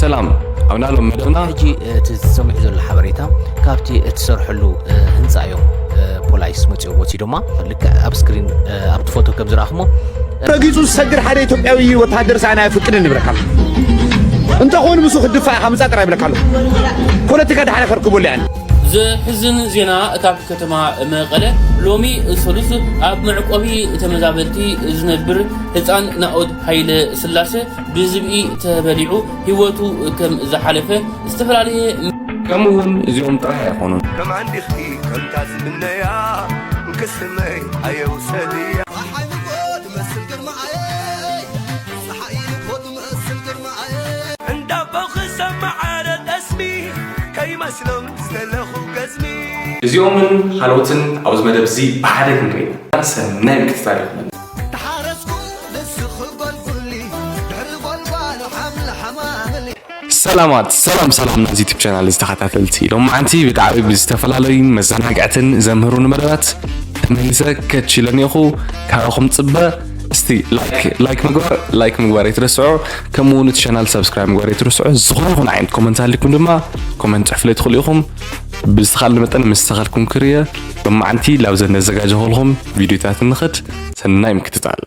ሰላም፣ ኣብ ናሎም መደብና ሕጂ እቲ ዝሰምዑ ዘሎ ሓበሬታ ካብቲ እትሰርሐሉ ህንፃ እዮም። ፖላይስ መፅኦም ወሲዶማ። ልክዕ ኣብ ስክሪን ኣብቲ ፎቶ ከም ዝረኣኹሞ ረጊጹ ዝሰግር ሓደ ኢትዮጵያዊ ወተሃደር ሰኣን ኣየፍቅድን ይብለካ ኣሎ። እንተኾይኑ ምስኡ ክድፋእ ኢኻ ምጻእ ጥራይ ይብለካ ኣሎ። ፖለቲካ ድሓር ከርክበሉ እየ ኣነ። ዘሕዝን ዜና ካብ ከተማ መቐለ። ሎሚ ሰሉስ ኣብ መዕቆቢ ተመዛበልቲ ዝነብር ህፃን ናኦድ ሃይለ ስላሰ ብዝብኢ ተበሊዑ ህይወቱ ከም ዝሓለፈ ዝተፈላለየ። ከምኡ እውን እዚኦም ጥራይ ኣይኾኑን። ከም ዓንዲኽቲ ከምታ ዝምነያ ክስመይ ኣየውሰድያ። እንዳቦ ክሰማዓረ ጠስሚ ከይመስሎም ዝተለኹ ገዝሚ። እዚኦምን ካልኦትን ኣብዚ መደብ እዚ ብሓደ ክንርኢ ኢና። ሰናይ ምክትታል ይኹነልና። ተሓረስኩ ንስኺ ጎልጉሊ ድሕሪ ጎልጓል ሓምሊ ሓማምሊ። ሰላማት ሰላም ሰላም ናይዚ ዩቱብ ቻናል እዚ ተኸታተልቲ፣ ሎማዓንቲ ብጣዕሚ ብዝተፈላለዩ መዘናግዕትን ዘምህሩን መደባት ተመሊሰ ከች ኢለ እኒኦኹ። ካባኹም ጽበ እስቲ ላይክ ላይክ ምግባር ላይክ ምግባር ኣይትረስዑ። ከምኡ እውን እቲ ቻናል ሳብስክራይብ ምግባር ኣይትረስዑ። ዝኾነ ይኹን ዓይነት ኮመንት ኣሊኩም ድማ ኮመንት ጽሕፉለይ ትኽእሉ ኢኹም። ብዝተኻለ መጠን ምስ ተኻልኩም ክርየ ሎማዓንቲ ላብዘን ነዘጋጀኹልኹም ቪድዮታት ንኽድ። ሰናይ ምክትታል።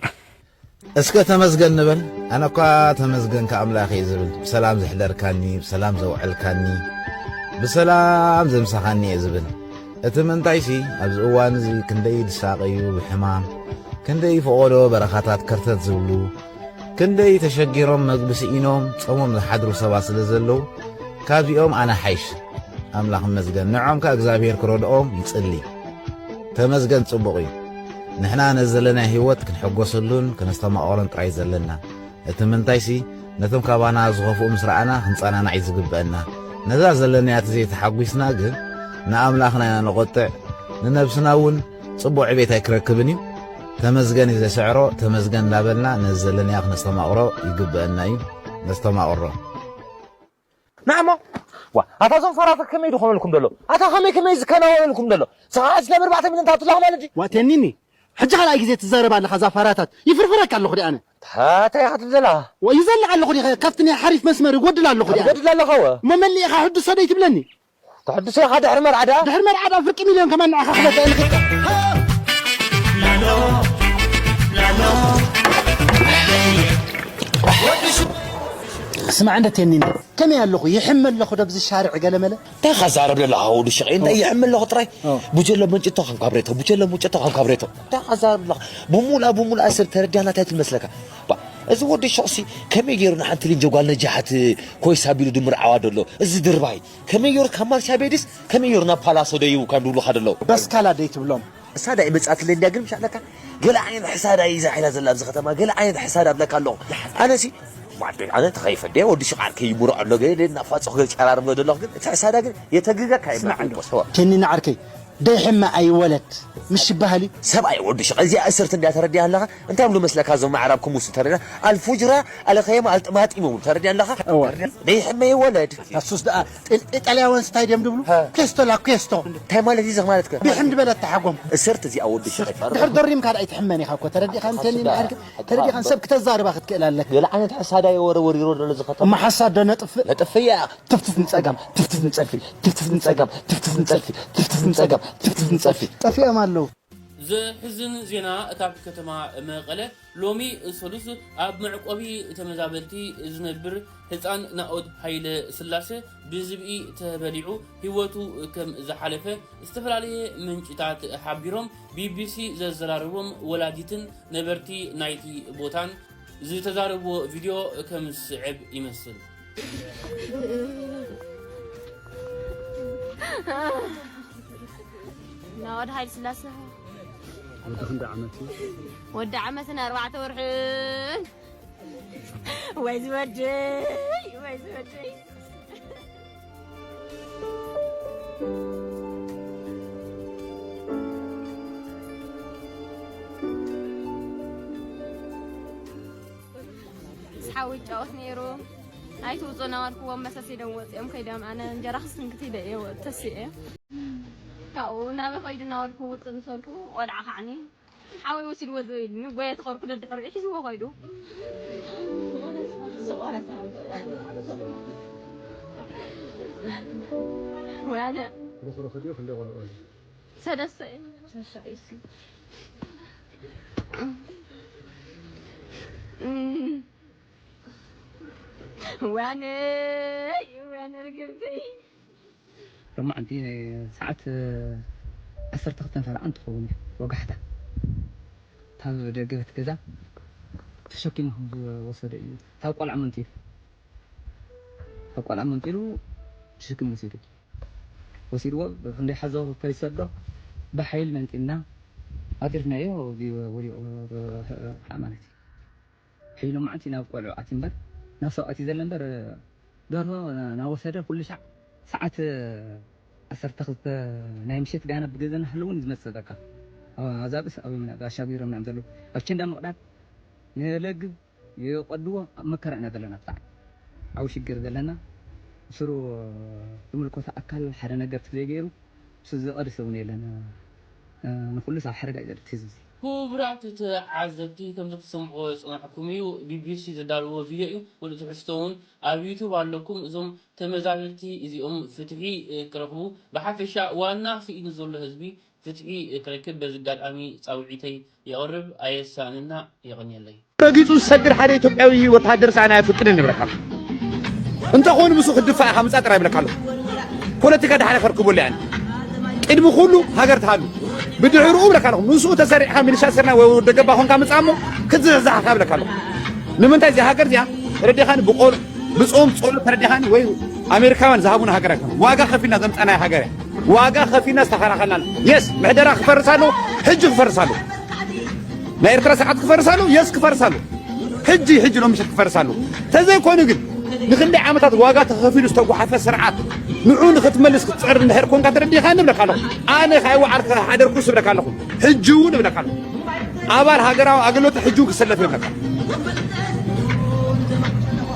እስከ ተመስገን ንበል። ኣነ እኳ ተመስገንካ ኣምላኽ እየ ዝብል፣ ብሰላም ዘሕደርካኒ፣ ብሰላም ዘውዐልካኒ፣ ብሰላም ዘምሳኻኒ እየ ዝብል። እቲ ምእንታይሲ ኣብዚ እዋን እዚ ክንደይ ዝሳቐዩ ብሕማም፣ ክንደይ ፈቖዶ በረኻታት ከርተት ዝብሉ፣ ክንደይ ተሸጊሮም መግቢ ስኢኖም ጾሞም ዝሓድሩ ሰባት ስለ ዘለዉ፣ ካብዚኦም ኣነ ሓይሽ። ኣምላኽ ይመስገን። ንዖም ከኣ እግዚኣብሄር ክረድኦም ይጽሊ። ተመስገን ጽቡቕ እዩ። ንሕና ነዚ ዘለናዮ ህይወት ክንሕጎሰሉን ከነስተማቕሮን ጥራይ እዩ ዘለና። እቲ ምንታይሲ ነቶም ካባና ዝኸፍኡ ምስ ረኣና ክንጸናናዕ እዩ ዝግበአና። ነዛ ዘለናያ ተዘይተሓጒስና ግን ንኣምላኽና ኢና ነቖጥዕ፣ ንነብስና እውን ጽቡቕ ዕቤት ኣይክረክብን እዩ። ተመስገን እዩ ዘስዕሮ፣ ተመስገን እንዳበልና ነዚ ዘለናዮ ክነስተማቕሮ ይግበአና እዩ። ነስተማቕሮ። ንዓሞ ዋ ኣታ እዞም ፋራታት ከመይ ድኾነልኩም ደሎ ኣታ ከመይ ከመይ ዝከናወነልኩም ደሎ ሰዓት ስለ ብርባዕተ ሚሊዮን ታትላኽ ማለት እዩ ዋ ቴኒኒ ሕጂ ካልኣይ ግዜ ትዛረብ ኣለኻ እዛ ፋራታት ይፍርፍረካ ኣለኹ ዲ ኣነ እንታይ ኢኻ ትብል ዘላ ዋ ይዘልቕ ኣለኹ ዲ ካብቲ ናይ ሓሪፍ መስመር ይጎድል ኣለኹ ዲ ኣነ ይጎድል ኣለኻ ወ እሞ መሊእኻ ሕድሶ ደይ ትብለኒ ተሐድሶ ኢኻ ድሕሪ መርዓ ደኣ ድሕሪ መርዓ ደኣ ፍርቂ ሚልዮን ከማን ንዓኻ ክህበካ እየ ንኽድ ስማዕ እንደ ቴኒኒ ከመይ ኣለኹ ይሕመ ኣለኹ ዶ ብዚ ሻርዕ ገለመለ እንታይ ኢኻ ዛረብ ዘለኻ ወዲ ሽቐይ እንታይ ይሕመ ኣለኹ ጥራይ ብጀሎ መንጭቶ ከም ካብሬቶ ብጀሎ መንጭቶ ከም ካብሬቶ እንታይ ኢኻ ዛረብ ዘለኻ ብሙላ ብሙላ ሰብ ተረዲያና እንታይ ትመስለካ እዚ ወዲ ሸቕሲ ከመይ ገይሩ ንሓንቲ ልንጀ ጓል ነጃሓት ኮይሳ ቢሉ ድምርዓዋ ደሎ እዚ ድርባይ ከመይ ገይሩ ካብ ማርሻ ቤድስ ከመይ ገይሩ ናብ ፓላሶ ደይቡ ካብ ድብሉኻ ደለዉ በስካላ ደይትብሎም እሳ ዳይ መጻትለ እንዲያ ግን ምሻለካ ገለ ዓይነት ሕሳዳ ይዛ ሒላ ዘላ ኣብዚ ከተማ ገለ ዓይነት ሕሳዳ ብለካ ኣለኹ ኣነሲ ማዕደ ኣነ ተኸይፈ ደ ወዲ ሽቃር ከይምሮ ኣሎ ገለ እናፋጽኹ ገለ ጨራርም ገለ ደለኹ ግን እቲ ሕሳዳ ግን የተግገካ ይብላ ተኒ ንዓርከይ ደይሕመ ኣይወለድ ምሽ ይበሃል እዩ ሰብኣይ ወዲ ሽቃ እዚኣ እስርት እንዲያ ተረዲያ ኣለኻ እንታይ ብሉ መስለካ እዞም ኣዕራብ ክሙስ ተረዲያ ኣልፉጅራ ኣልኸየማ ኣልጥማጢም ይብሉ ተረዲያ ኣለኻ ደይሕመ ይወለድ ኣሱስ ደኣ ኢጣልያውያን ስታይ ድዮም ድብሉ ኬስቶ ላ ኬስቶ እንታይ ማለት እዩ ማለት ከ ብሕምድ በለት ተሓጎም እስርት እዚኣ ወዲ ሽቃ ድሕር ደሪም ካልኣይ ትሕመን ኢኻ እኮ ተረዲኻ እንተኒ ንዓርክ ተረዲኻ ሰብ ክተዛርባ ክትክእል ኣለካ ገለ ዓይነት ሓሳዳ የወረ ወሪሮ ዘሎ ዝኸተማ ሓሳድ ዶ ነጥፍእ ነጥፍእ እያ ትፍትፍ ንጸጋም ትፍትፍ ንጸልፊ ትፍትፍ ንጸጋም ትፍትፍ ንጸልፊ ትፍትፍ ንጸጋም ትፍትፍ ንጸልፊ ጠፊኦም ኣለዉ። ዘሕዝን ዜና ካብ ከተማ መቐለ። ሎሚ ሰሉስ ኣብ መዕቆቢ ተመዛበልቲ ዝነብር ህጻን ናኦድ ሃይለ ስላሰ ብዝብኢ ተበሊዑ ህይወቱ ከም ዝሓለፈ ዝተፈላለየ ምንጭታት ሓቢሮም። ቢቢሲ ዘዘራረቦም ወላዲትን ነበርቲ ናይቲ ቦታን ዝተዛረብዎ ቪድዮ ከም ዝስዕብ ይመስል። ናወድ ሃይለ ስላሰ ወዲ ክንደይ ዓመት እዩ? ወዲ ዓመትን ኣርባዕተ ወርሕን። ወይ ዝወደይ ወይ ዝወደይ። ሓዊ ይጫወት ነይሩ ኣይትውፁ እናበልክዎም መሰስ ኢሎም ወፂኦም ከይዶም ኣነ እንጀራ ክስንክት ኢለ እየ ተሲኤ ካብኡ ናበ ከይዱ እናበልኩ ውፅእ ዝሰልኩ ቆልዓ ከዓኒ ሓወይ ወሲድዎ ዝብል ንጎየ ተኸርኩ ደድሕሪኡ ሒዝዎ ከይዱ ወያነ። ርኽርኽ ድዩ ክንደይ ቆልዑ? ሰለስተ እዮም። እም። ወያነ፣ ወያነ ርግምተይ። ሎማዕንቲ ሰዓት ዓሰርተ ክልተ ሰዓት እንትኸውን እዩ ወጋሕታ። ካብ ደገ ቤት ገዛ ተሸኪሙ ዝወሰደ እዩ። ካብ ቆልዓ መንጢሉ፣ ካብ ቆልዓ መንጢሉ ተሸኪሙ ወሲዱ። ወሲድዎ ክንደይ ሓዞ ከይሰዶ ብሓይሊ መንጢልና ኣትሪፍናዮ። ወዲቑ ማለት እዩ። ሕጂ ሎማዕንቲ ናብ ቆልዑ ኣትዩ እምበር፣ ናብ ሰብ ኣትዩ ዘለ እምበር፣ ደርሆ ናወሰደ ኩሉ ሻዕ ሰዓት ዓሰርተ ክልተ ናይ ምሸት ጋና ብገዛ እናሃለውን ዝመጽእ በቃ። ኣዛብእ ኣበይ ምና ጋሻ ቢሮ ምናምን ዘለዉ ኣብ ቸንዳ ምቕዳድ ንለግብ ይቐድዎ። ኣብ መከራ ኢና ዘለና፣ ብጣዕሚ ዓቢ ሽግር ዘለና። ስሩ ዝምልከቶ ኣካል ሓደ ነገር ተዘይገይሩ፣ እሱ ዝቐድስ እውን የለን። እ፣ ንኹሉስ ኣብ ሓደጋ እዩ ዘድት ህዝቢ እዚ። ክቡራት ተዓዘብቲ፣ ከምዚ ክትሰምዕዎ ዝጸናሕኩም እዩ፣ ቢ ቢ ሲ ዘዳለዎ ቪድዮ እዩ። ሙሉእ ትሕዝቶ እውን ኣብ ዩቱብ ኣለኩም። እዞም ተመዛበልቲ እዚኦም ፍትሒ፣ እ፣ ክረኽቡ፣ ብሓፈሻ ዋና ስኢኑ ዘሎ ህዝቢ ፍትሒ ክረክብ በዚ ኣጋጣሚ ጻውዒተይ የቕርብ። ኣየሳንና፣ የቐንየለይ። ረጊጹ ዝሰግር ሓደ ኢትዮጵያዊ ወተሃደር ሰኣን ኣየፍቅድን ይብለካ። እንተኾይኑ ምስኡ ክትድፋእ ኢኻ ምጻእ ጥራይ ይብለካ ኣለኹ። ፖለቲካ ድሓር ከርክበሉ እየ ኣነ። ቅድሚ ኩሉ ሃገር ትሃሉ። ብድሕርኡ ይብለካ ኣለኹ። ምስኡ ተሰሪዕካ ሚሊሻ ስርና ወይ ወዲ ገባ ኮንካ ምጻእ እሞ ክትዝሕዛሕ ኢኻ ይብለካ ኣለኹ። ንምንታይ እዚኣ ሃገር እዚኣ ተረዲኻኒ ብቆል-፣ ብጾም ጸሎት ተረዲኻኒ ወይ ኣሜሪካውያን ዝሃቡና ሃገር ኣይኮነን። ዋጋ ከፊልና ዘምጻናያ ሃገር እያ። ዋጋ ከፊልና ዝተኸላኸልና። የስ፣ ምሕደራ ክፈርስ ኣለዎ፣ ሕጂ ክፈርስ ኣለዎ። ናይ ኤርትራ ስርዓት ክፈርስ ኣለዎ፣ የስ ክፈርስ ኣለዎ። ሕጂ፣ ሕጂ ሎሚ ምሸት ክፈርስ ኣለዎ። ተዘይኮይኑ ግን ንክንደይ ዓመታት ዋጋ ተኸፊሉ ዝተጓሓፈ ስርዓት ንዑ ንክትመልስ ክትጽዕር እንድሕር ኮንካ ተረዲኻ ንብለካ ኣለኹ። ኣነ ካይወዓልካ ሓደርኩስ እብለካ ኣለኹ። ሕጂ እውን እብለካ ኣለኹ። ኣባል ሃገራዊ ኣገልግሎት ሕጂ እውን ክሰለፍ እብለካ።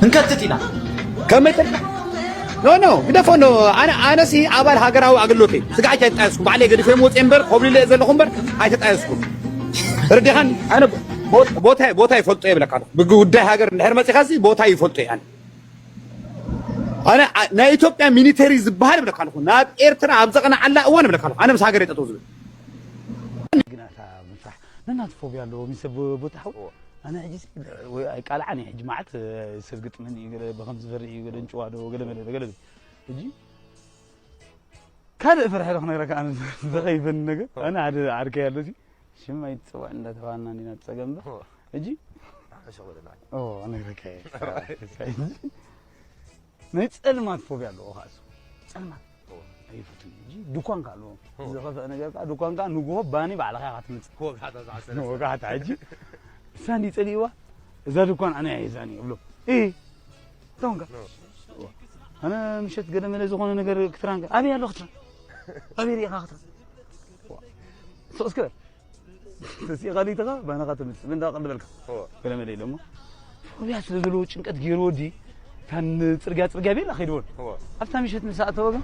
እንከትት ኢና። ከመይ ተልካ? ኖ፣ ኖ፣ ግደፎ፣ ኖ። ኣነ፣ ኣነሲ ኣባል ሃገራዊ ኣገልግሎት እየ። ስጋዕ ኣይተጣየስኩ። ባዕለይ ገዲፈ ወፅየ እምበር፣ ኮብሊለ እየ ዘለኹ እምበር፣ ኣይተጣየስኩ። ተረዲኻኒ? ኣነ ቦ-፣ ቦታ፣ ቦታ ይፈልጦ እየ እብለካ ኣለኹ። ብጉዳይ ሃገር እንድሕር መፂኻሲ ቦታ ይፈልጦ እየ ኣነ። ኣነ ኣ-፣ ናይ ኢትዮጵያ ሚሊተሪ ዝበሃል እብለካ ኣለኹ። ናብ ኤርትራ ኣብ ዘቕንዓላ እዋን እብለካ ኣለኹ። ኣነ ምስ ሃገር እየ ጠጠው ዝብል። ግና እታ ምፍራሕ ነናቱ ፎብያ ኣለዎ። ምስ ሰብ ቦታ ሓው ኣነ ሕጂ ሲ-፣ ወይ ኣይቃልዓን እየ። ሕጂ መዓት ሰብ ግጥመኒ እዩ፣ ገለ ብኸም ዝፈርሕ እዩ፣ ገለ እንጭዋ ዶ፣ ገለ መለ፣ ገለ ሕጂ ካልእ ፍርሒ ዶ ክነግረካ፣ ኣነ ዘኸይፈኒ ነገር፣ ኣነ ሓደ ዓርከይ ኣሎ ሲ፣ ሽም ኣይትጽውዕ እንዳተባሃልና እንዲና ጸገም እምበር። እዎ። ሕጂ ኣነ ሸቕ በለና። ኦ፣ እነግረካ እየ። ናይ ጸልማት ፎብያ ኣለዎ ከኣ እሱ። ጸልማት። እዎ። ኣይፈቱን። ሕጂ ድኳን ከኣ ኣለዎ። እዎ። ዝኸፍአ ነገር ከኣ ድኳን ከኣ ንግሆ ባኒ ባዕልኻ ኢኻ ትመጽእ። ወጋሕታ ሰዓት ሰለስተ። ወጋሕታ ሕጂ። እሳ እንዲ ጸሊእዋ፣ እዛ ድኳን ኣነ እየ ሒዛኒ እብሎ። እይ። እቶም ከ? ኖ። ኣነ ምሸት ገለ መለ ዝኾነ ነገር ክትራን ከ? ኣበይ ኣሎ ክትራን? ኣበይ ርኢኻ ክትራን? ዋ። ስቕ እስከ በል። ተሲእኻ ሊትኻ ባንኻ ትምልስ። ምን እንዳቐልበልካ? እወ። ገለ መለ ኢሎሞ። ፎብያ ስለ ዘለዎ ጭንቀት ገይሩ ወዲ፣ ታን ጽርግያ ጽርግያ ቤላ ከይድዎን። እወ። ኣብታ ምሸት ምስ ኣተወ ግን፣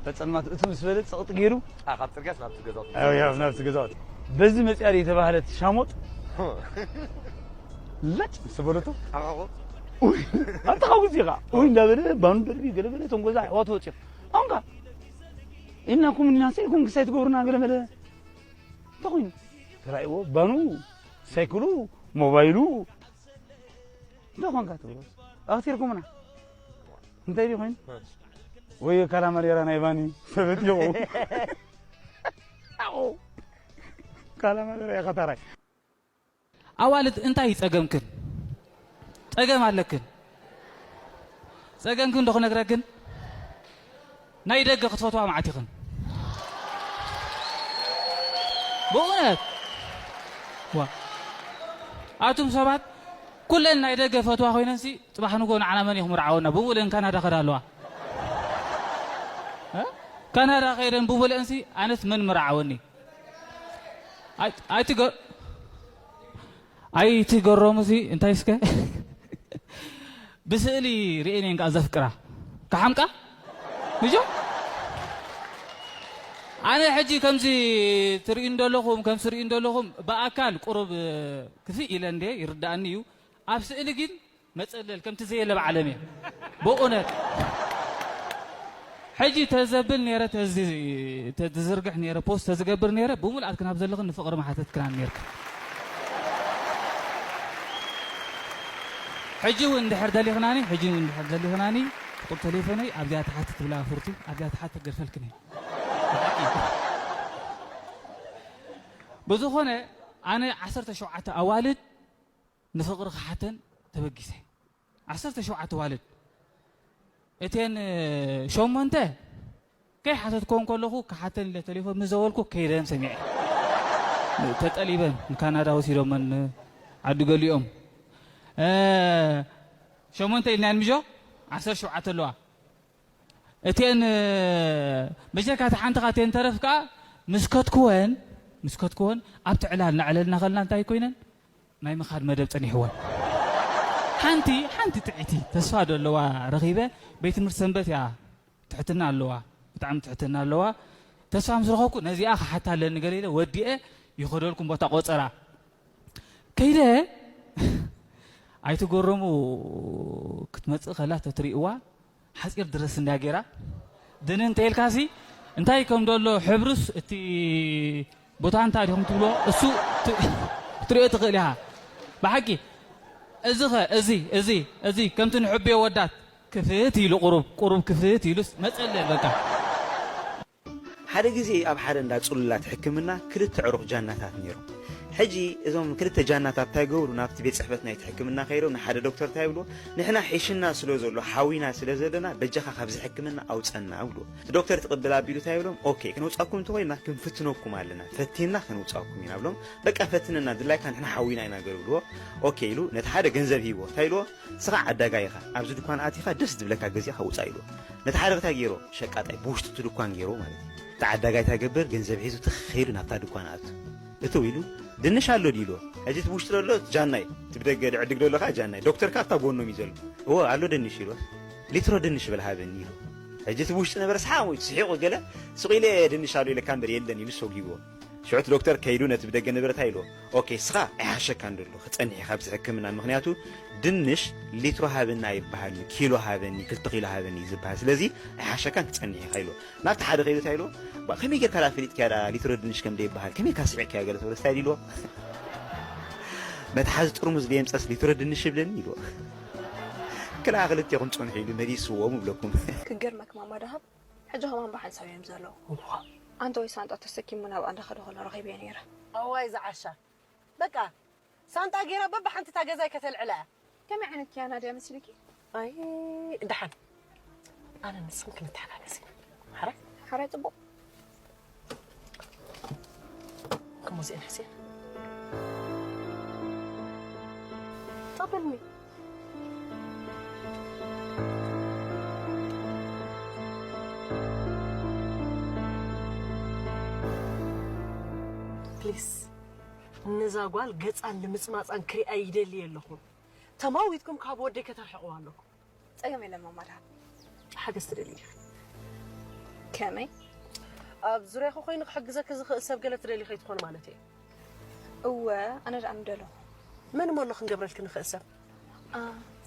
ተጸልማት እቱ ምስ በለ ጸቕጢ ገይሩ። አ፣ ካብ ጽርግያስ ናብቲ ገዛውቲ። ኣዎ፣ ያው ናብቲ ገዛውቲ። በዚ መጽያ ድየ የተባህለት ሻሞጥ። እወ። ለጭ ምስ በለቶ። ኣብ ሕቖ። ኡይ፣ ኣንታ ካብ ግዜ ኢኻ። ኡይ እንዳበለ ባኑ ደርቢ ገለ በለ፣ እቶም ገዛ ኣሕዋቱ ወፂኦም። ኣሁን ከ ኢልናኩም፣ ኢልና ሰኢልኩም ክሳይ ትገብሩና ገለ መለ። እንታይ ኮይኑ? ተራእይዎ፣ ባኑ፣ ሳይክሉ፣ ሞባይሉ። እንታይ ኮንካ ትብሎ? ኣኽቲርኩምና። እንታይ ድዩ ኮይኑ? ወይ ካላማሪራ ናይ ባኒ ሰበት ይኹ። ኣዎ። ካላማሪራ ኢኻ ታራይ። ኣዋልድ እንታይ እዩ ጸገምክን? ጸገም ኣለክን። ጸገምክን ዶ ክነግረክን? ናይ ደገ ክትፈትዋ መዓት ኢኽን። ብእውነት። ዋ። ኣቱም ሰባት ኩለን ናይ ደገ ፈትዋ ኮይነንሲ ጽባሕ ንጎ ንዓና መን ኢኹም ርዓወና? ብቡለን ካናዳ ከዳ ኣለዋ። እ? ካናዳ ከይደን ብቡለንሲ ኣነስ መን ምርዓወኒ? ኣይ-፣ ኣይትገ-፣ ኣይትገረሙ ሲ፣ እንታይ እስከ? ብስእሊ ርእየን እየን ከኣ ዘፍቅራ። ክሓምቃ? ምጆ? ኣነ ሕጂ ከምዚ ትርእዩ እንደለኹም፣ ከምዚ ትርእዩ እንደለኹም፣ ብኣካል ቁሩብ ክፍእ ኢለ እንደ ይርድኣኒ እዩ። ኣብ ስእሊ ግን መጸለል ከምቲ ዘየለ ብዓለም እየ። ብእውነት ሕጂ ተዘብል ነይረ፣ ተዚ-፣ ተዝዝርግሕ ነይረ፣ ፖስት ተዝገብር ነይረ፣ ብምልኣት ክናብ ዘለኽን ንፍቕሪ መሓተት ክናን ነይርክ። ሕጂ እውን እንድሕር ደሊኽናኒ፣ ሕጂ እውን እንድሕር ደሊኽናኒ፣ ቁጥር ተሌፎነይ ኣብዚኣ ተሓቲ ትብላ ፍርቲ፣ ኣብዚኣ ተሓቲ ክገድፈልክን እየ። ብዝኾነ ኣነ ዓሰርተ ሸውዓተ ኣዋልድ ንፍቕሪ ክሓተን ተበጊሰ። ዓሰርተ ሸውዓተ ኣዋልድ። እተን ሸሞንተ ከይሓተትኮን ከለኹ ክሓተን ኢለ ተሌፎን ምስ ዘበልኩ ከይደን ሰሚዐ። ተጠሊበን ንካናዳ ወሲዶመን ዓዲ ገሊኦም። እ፣ ሸሞንተ ኢልናየን ምጆ ዓሰርተ ሸውዓተ ኣለዋ። እተን መጀካ እታ ሓንቲ ካተን ተረፍ ከኣ ምስ ከትክወን፣ ምስ ከትክወን ኣብቲ ዕላል እናዕለልና ከልና እንታይ ኮይነን ናይ ምኻድ መደብ ጸኒሕወን። ሓንቲ፣ ሓንቲ ጥዕይቲ ተስፋ ዶ ኣለዋ ረኺበ። ቤት ትምህርቲ ሰንበት እያ፣ ትሕትና ኣለዋ፣ ብጣዕሚ ትሕትና ኣለዋ። ተስፋ ምስ ረኸብኩ ነዚኣ ክሓታ ኣለኒ ገለ ኢለ ወዲኤ ይኸደልኩም ቦታ ቆጸራ። ከይደ ኣይትገረሙ፣ ክትመጽእ ከላ ተትሪእዋ ሓጺር ድረስ እንዳ ጌራ ድንን እንተ ኢልካሲ እንታይ ከም ደሎ ሕብሩስ እቲ ቦታ እንታይ ዲኹም ትብሎ እሱ ት-፣ ክትሪኦ ትኽእል ኢኻ። ብሓቂ እዚ ኸ እዚ እዚ እዚ ከምቲ ንሕብዮ ወዳት ክፍት ኢሉ ቁሩብ ቁሩብ ክፍት ኢሉስ መጸለል በቃ። ሓደ ግዜ ኣብ ሓደ እንዳ ጽሉላት ሕክምና ክልተ ዕሩኽ ጃናታት ነይሮም። ሕጂ እዞም ክልተ ጃናታት እንታይ ገብሩ? ናብቲ ቤት ጽሕፈት ናይቲ ሕክምና ከይዶም ንሓደ ዶክተር እንታይ ይብልዎ? ንሕና ሒሽና ስለ ዘሎ፣ ሓዊና ስለ ዘለና፣ በጃኻ ካብዚ ሕክምና ኣውጸና ይብልዎ። እቲ ዶክተር ትቕብል ኣቢሉ እንታይ ይብሎም? ኦኬ፣ ክነውጻኩም እንተኾይና ክንፍትነኩም ኣለና፣ ፈቲንና ከነውጻኩም ኢና ብሎም። በቃ ፈትነና፣ ድላይካ ንሕና ሓዊና ኢና ገር ይብልዎ። ኦኬ ኢሉ ነቲ ሓደ ገንዘብ ሂብዎ። እንታይ ኢልዎ? ንስኻ ዓዳጋይ ኢኻ፣ ኣብዚ ድኳን ኣቲኻ ደስ ዝብለካ ገዚእኻ ውጻእ ኢልዎ። ነቲ ሓደ እንታይ ገይሮ? ሸቃጣይ ብውሽጢ እቲ ድኳን ገይሮ ማለት እዩ። እቲ ዓዳጋይ እንታይ ገብር? ገንዘብ ሒዙ ትኽ ኢሉ ናብታ ድኳን ኣቱ። እትው ኢሉ ድንሽ ኣሎ ድዩ ኢልዎ። ሕጂ እቲ ብውሽጢ ዘሎ ጃናይ፣ እቲ ብደገ ድዕድግ ዘሎ ከዓ ጃናይ። ዶክተር ከዓ ኣብታ ጎኖም እዩ ዘሎ። እዎ ኣሎ ድንሽ ኢልዎ። ሊትሮ ድንሽ በል ሃበኒ ኢሉ። ሕጂ እቲ ብውሽጢ ነበረ ሰሓቕ ወይ ስሒቑ ገለ ስቕ ኢለ ድንሽ ኣሎ ኢለካ እምበር የለን ኢሉ ሰጒግዎ። ሽዑ እቲ ዶክተር ከይዱ ነቲ ብደገ ነበረ እንታይ ኢልዎ? ኦኬ፣ እስኻ ኣይሓሸካን ደሎ ክጸንሕ ኢኻ ኣብዚ ሕክምና፣ ምኽንያቱ ድንሽ ሊትሮ ሃበኒ ኣይበሃልን፣ ኪሎ ሃበኒ፣ ክልተ ኪሎ ሃበኒ እዩ ዝበሃል። ስለዚ ኣይሓሸካን ክጸንሕ ኢኻ ኢልዎ። ናብቲ ሓደ ከይዱ እንታይ ኢልዎ? ባ፣ ከመይ ጌርካ ደኣ ፈሊጥካያ ደኣ ሊትሮ ድንሽ ከም ዘይበሃል? ከመይ ኢልካ ስዒቕካዮ ገለ ተብሎ እንታይ ኢልዎ? መትሓዚ ጥርሙዝ ደየምጸስ ሊትሮ ድንሽ ይብለኒ ኢልዎ። ክልኣ ክልቴኹም ጽንሑ ኢሉ መሊስዎም እብለኩም። ክገርመክ ማማ ደሃብ ሕጂ ከማን ብሓንሳብ እዮም ዘለዉ። ኣንተ ወይ ሳንጣ ተሰኪሙ ናብ ኣንዳ ከደ ከሎ ረኺበዮ ነይረ። ኣዋይ ዝዓሻ በቃ ሳንጣ ገይራ በብሓንቲ እታ ገዛይ ከተልዕላ እያ። ከመይ ዓይነት ኪያና ድያ መስልኪ? ኣይ ደሓን ኣነ ንስኽን ክንተሓጋገዝ ኢና። ሓራይ ሓራይ ጽቡቕ። ከሞዚአን ሕስየን ጠበልኒ። ፕሊስ ነዛ ጓል ገጻን ልምጽማጻን ክሪኣ ይደሊ የለኹን። ተማዊትኩም ካብ ወደይ ከተርሕቕዋ ኣለኩም። ጸገም የለን ማማ ደሃብ። ሓገዝ ትደሊ ዲኺ? ከመይ? ኣብ ዙርያኺ ኮይኑ ክሕግዘኪ ዝኽእል ሰብ ገለ ትደሊ ከይትኾኒ ማለተይ እየ። እወ ኣነ ደኣ ምደለኹ። መን እሞ ኣሎ ክንገብረልኪ ንኽእል ሰብ? ኣ፣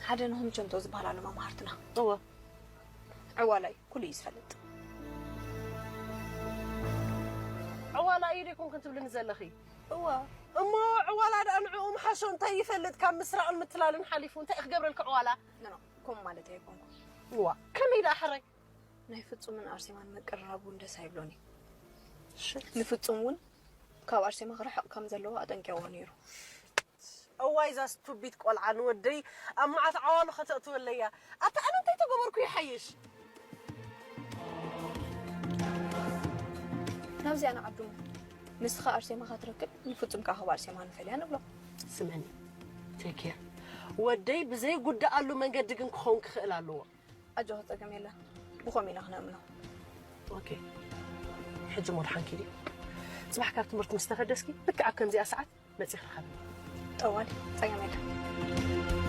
ሓደ ናሆም ቸንቶ ዝበሃል ኣሎ መማህርትና። እወ። ዕዋላ እዩ፣ ኩሉ እዩ ዝፈልጥ። ዕዋላ እዩ ዶ ኣይኮንክን ትብልኒ ዘለኺ? እወ። እሞ ዕዋላ ደኣ ንዕኡ ምሓሾ እንታይ ይፈልጥ ካብ ምስራቕን ምትላልን ሓሊፉ? እንታይ እዩ ክገብረልኪ ዕዋላ? ኖ ኖ፣ ከምኡ ማለተይ ኣይኮንኩን። እዋ፣ ከመይ ደኣ ሕራይ? ናይ ፍጹምን ኣርሴማን ምቅርራብ እውን ደስ ኣይብሎን እዩ። ሽት። ንፍጹም እውን ካብ ኣርሴማ ክርሕቕ ከም ዘለዎ ኣጠንቂቕዎ ነይሩ። እዋይ እዛ ስቱቢት ቆልዓ ንወደይ ኣብ መዓት ዓዋሉ ከተእትወለይ እያ። ኣታ ኣነ እንታይ ተገበርኩ ይሓይሽ? ናብዚኣ ንዓዱ እሞ ንስኻ ኣርሴማ ክትረክብ ንፍጹም ከኣ ካብ ኣርሴማ ንፈልያ ንብሎ። ስምዕኒ ቴክ ኬር ወደይ ብዘይጉዳኣሉ መንገዲ ግን ክኸውን ክኽእል ኣለዎ። ኣጆኺ ጸገም የለን ብኸምኡ ኢና ክነእምኖ። ኦኬ ሕጂ እሞ ደሓን ኪዲ ጽባሕ ካብ ትምህርቲ ምስ ተፈደስኪ ልክዕ ኣብ ከምዚኣ ሰዓት መጺኺ ርኸብኒ። ጠዋሊ ጸገም የለን።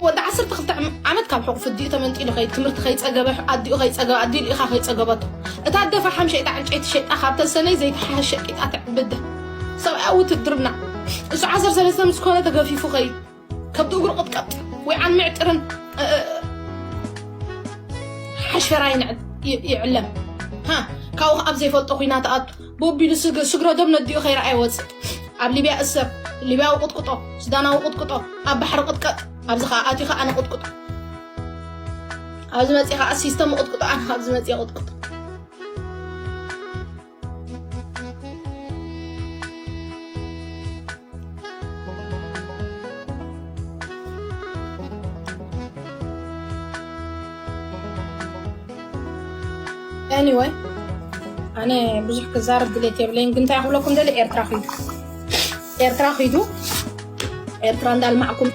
ወዲ ዓሰርተ ክልተ ዓመት ካብ ሕቑፉ ኣዲኡ ተመንጢሉ ከይድ ትምህርቲ ከይጸገበ ኣዲኡ ከይጸገበ ኣዲኡ ልኢኻ ከይጸገበቶ እታ ደፋ ሓምሸይጣ ዕንጨይቲ ሸይጣ ካብ ተሰነይ ዘይተሓሸ ቂጣ ትዕብድ። ሰብኣይ ውትድርና እሱ ዓሰርተ ሰለስተ ምስ ኮነ ተገፊፉ ኸይድ። ከብዲ እግሩ ቅጥቀጥ ወይ ዓን ምዕጥርን፣ እ፣ እ፣ ሓሽፈራ ይንዕል፣ ይ-፣ ይዕለም። ሃ፣ ካብኡ ኣብ ዘይፈልጦ ኲናት ኣቱ። ቦቢሉ ስግ-፣ ስግረ ዶብ ነዲኡ ከይረኣየ ወፅእ። ኣብ ሊብያ እሰር፣ ሊብያዊ ቅጥቅጦ፣ ሱዳናዊ ቅጥቅጦ፣ ኣብ ባሕሪ ቅጥቀጥ፣ ኣብዚ ኸዓ ኣትዩ ኸዓ ንቅጥቅጦ። ኣብዚ መፅእ ኸዓ ሲስተም ቅጥቅጦ፣ ኣነ ኣብዚ መፅእ ቅጥቅጦ። Anyway፣ ኣነ ብዙሕ ክዛረብ ድሌት የብለይን፣ ግን እንታይ ክብለኩም ደሊ፣ ኤርትራ ኺዱ፣ ኤርትራ ኺዱ፣ ኤርትራ እንዳልማዕኩም።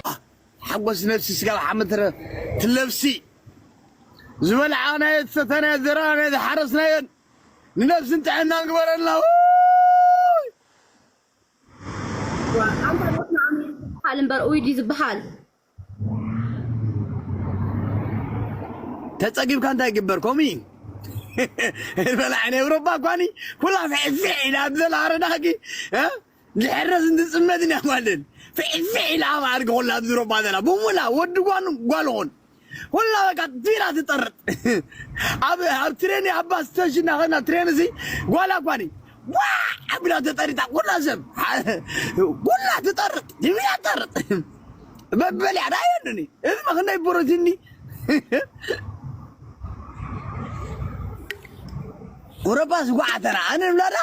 ሓጎስ ነፍሲ ስጋብ ሓመትረ ትለብሲ ዝበልዓናዮ ዝሰተናዮ ዘራናዮ ዝሓረስናዮን ንነፍስን ጥዕናን ግበረልና። ውይ! ዝበሃል እምበር ኡይ ድዩ ዝበሃል? ተጸጊብካ እንታይ ይግበር? ከምኡ እዩ። በላዕ ናይ ኤውሮጳ እኳኒ ኩላ ፍሕፍሕ ኢላ ኣብ ዘላ ኣረዳኺ፣ እ? ዝሕረስ እንትጽመት ኢና ማለት ፍሕፍሕ ኢላ ኣብ ኣድጊ ኩላ ኣብዚ ኤውሮጳ ዘላ ብሙላ ወዲ ጓኑ ጓል ኹን ኩላ በቃ ፊላ ትጠርጥ። ኣብ ኣብ ትሬን ኣብ ባስ ስቴሽን እናኸድና ትሬን እዚ ጓል እኳኒ ዋ ኣቢላ ተጠሪጣ ኩላ ሰብ ኩላ ትጠርጥ ትቢላ ትጠርጥ። በበልያ ዳየንኒ እዚ መኽነይ ብሮቲኒ። ኦሮፓ ዝጓዓተና ኣነ ንብላዳ